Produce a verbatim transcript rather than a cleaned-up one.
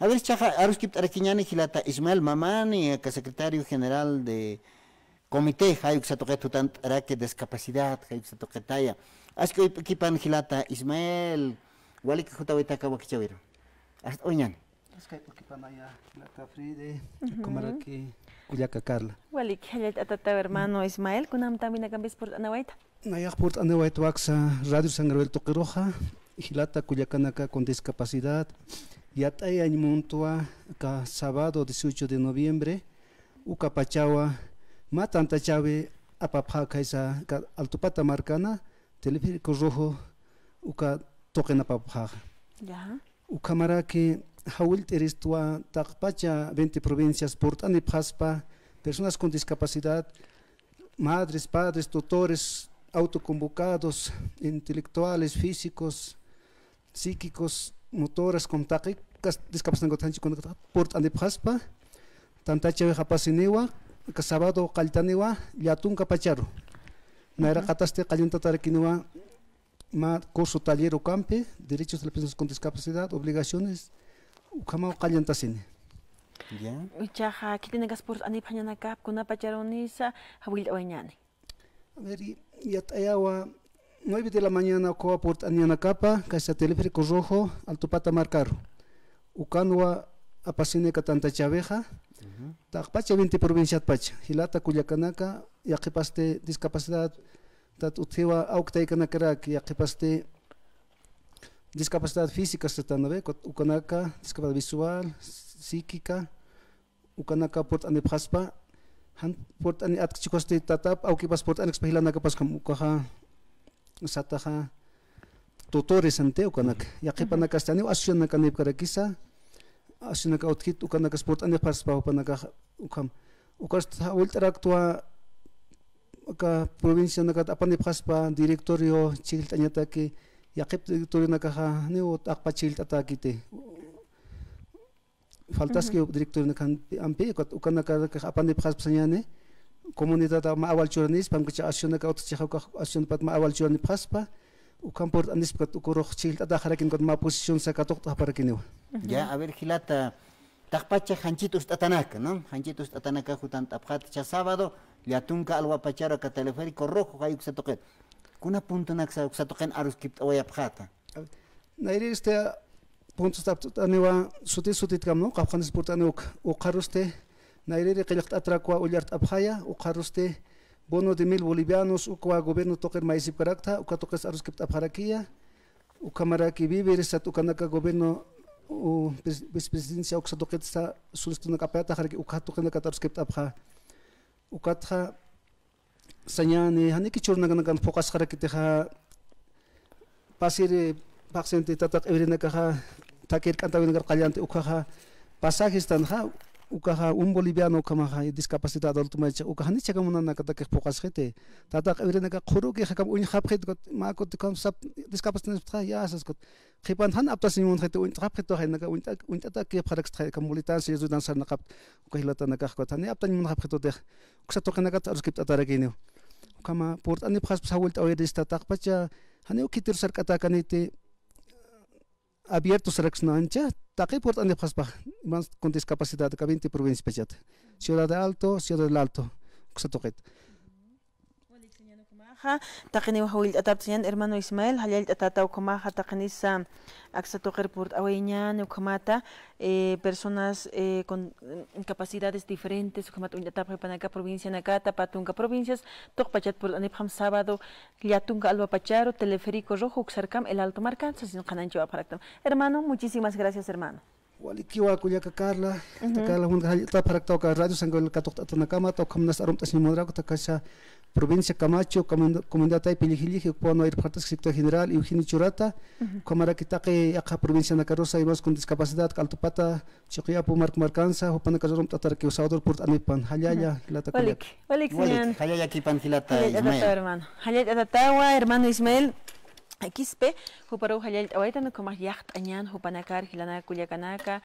A ver, chaxa, aruskipt'arakiñäni jilata Ismael Mamani, aka secretario general de comité, jay uksa tuqit jutant'araki discapacidad, jay uksa tuqitaya. Aski uñjkipan jilata Ismael, waliki jutawaytaka wakichäwiru. Hasta uñan. Aski uñjkipanaya jilata Fride, ujú, ukhamaraki kullaka Carla. Waliki, jallallt'atataw hermano Ismael, kunjamtawinakampis purt'aniwayta. Nayax purt'aniwaytwa aksa Radio San Gabriel tuqiruxa, jilata kullakanaka con discapacidad, yat'ayañ muntwa, aka sábado dieciocho de noviembre, uka pachawa, mä tantachäwi apapxä khaysa, aka Altupata markana, Teleférico Rojo, uka tuqin apapxäxa. Ya. Ukhamaraki jawillt'iristwa taqpacha veinte provincias purt'anipxaspa, personas con discapacidad, madres, padres, tutores, autoconvocados, intelectuales, físicos, psíquicos, motoras, con taqi, kas-, discapacidad, purt'anipxaspa, tantachäwix apasiniwa, aka sábado qalltaniwa, llätunka pacharu. Nayraqatasti qallantatarakiniwa, mä curso taller ukampi, derechos de las personas con discapacidad, obligaciones, ukhamaw qallantasini. Ya. Jichhaxa, khitinakas purt'anipxañanakap, kuna pacharunisa, jawillt'awayañäni. A ver, y-, yat'ayawa, nueve de la mañana ukhawa purt'aniñanakapa, khaysa Teleférico Rojo, Altupata markaru. Ukanwa apasini aka tantachäwixa, ujú, taqpacha veinte provinciatpacha, jilata kullakanaka, yaqhipasti discapacidad, tat utjiwa awk taykanakarak, yaqhipasti discapacidad física, se tan, ¿no ve? Ukanaka, discapacidad visual, psíquica, ukanaka purt'anipxaspa, jan purt'ani atk chukasti tatap, awkipas purt'anikspa jilanakapas ukham, ukaxa, sataxa, tutores ante, ukanaka. Yaqhipanakasti janiw asociacionanakanipkarakisa, asociacionanaka utjkit, ukanakas purt'anipxaspa, jupanakax, ukham. Ukast jawillt'araktwa, aka provincianakat apanipxaspa directorio chhijllt'añataki, yaqhip directorionakaxa, janiw taqpach chhijllt'atäkiti. Faltaski directorionakampi, ukanakax apanipxaspa sañäni, comunidad mä awal churanispa, jamkacha asociacionaka utjchixa ukax asociacionpat mä awal churanipxaspa, ukham purt'anispa ukat ukurux chhijllt'atäxarakini ukat mä posicionsa katuqt'axparakiniwa. Ya, a ver, jilata, taqpacha janchit ust'atanaka, ¿no? Janchit ust'atanaka jutant'apxäta, jichha sábado, llätunka alwa pacharu aka Teleférico Rojo, jay uksa tuqit. Kuna puntonaksa uksa tuqin aruskipt'awayapxäta. Nayrïr este puntos tapt'aniwa suti sutitkam, ¿no? Qawqhanis purt'aniw uk, ukxarusti nayrïri qillqt'atarakwa ullart'apxaya, ukxarusti bono de mil bolivianos, ukwa gobierno tuqir mayisipkarakta, uka tuqis aruskipt'apxarakiya, ukhamaraki víveres sat ukanaka gobierno, u, pres-, vicepresidencia uksa tuqitsa solicitunaka apayataxaraki, uka tuqinakat aruskipt'apxa. Ukatxa, sañäni, janiki churunakanakan phuqasxarakitixa, pasiri, paqsinti tata q'iwirinakaxa, thakir k'antawinakar qallanti, ukaxa, pasajes tanxa, ukaxa, un boliviano ukhamaxa, discapacidad adulto mayor, ukaxa, janichaka munanakatakix phuqasxiti. Tata q'iwirinaka qhuruki, jakam uñjapxit, mä kuti ukham sap, discapacidad, ya, sas kuti. Qhipan jan aptasiñ munxiti uñt'xapxituxa, inaka uñt'a-, uñt'atakipxarakistxa, aka mulitan silla de ruedas sarnaqapxta, uka jilatanakax ukat, jani aptañ munxapxitutix, uksa tuqinakat aruskipt'atarakiniw. Ukhama purt'anipxaspas jawillt'awayirista taqpacha, janiw khitiru sark'atäkaniti, abierto saraksna ancha, taqi purt'anipxaspa, imas con discapacidad, aka veinte provincias pachata. Ciudad de Alto, Ciudad del Alto, uksa tuqit. Taqiniw jawillt'atapxta sañäni, hermano Ismael, jallallt'atäta ukhamaxa, taqinisa aksa tuqir purt'awayañäni ukhamata, eh, personas, eh, con, mm, capacidades diferentes, ukhamat uñt'atapxi jupanaka provincianakata, pä tunka provincias, tuqpachat purt'anipxam sábado, llätunka alwa pacharu, Teleférico Rojo, uksarkam, El Alto markan, sasin qhanañchawapxaraktam. Hermano, muchísimas gracias, hermano. Walikiwa kullaka Carla, ta Carla, jallallt'apxarakta uka Radio San Gabriel katuqt'atanakamat, ukham nas arumt'asiñ munaraku, ta kasa provincia Camacho, comunidad, comunidad taypi Lijiliji, ukpawan irpxartas secretario general, Eugenio Churata, ukhamaraki taqi yaqha provincianakarusa, imas con discapacidad, Altupata, Chiqiyapu mark markansa, jupanakas arumt'atarakiw Salvador purt'anipan, jallalla, jilata kullaka. Walik, walik, walik, señor. Jallallakipan jilata Ismael. Jallallt'atatawa, hermano. Jallallt'atatawa, hermano Ismael. Quispe, juparuw jallallt'awaytan, ukhamax yaqt'añän jupanakar, jilanaka kullakanaka,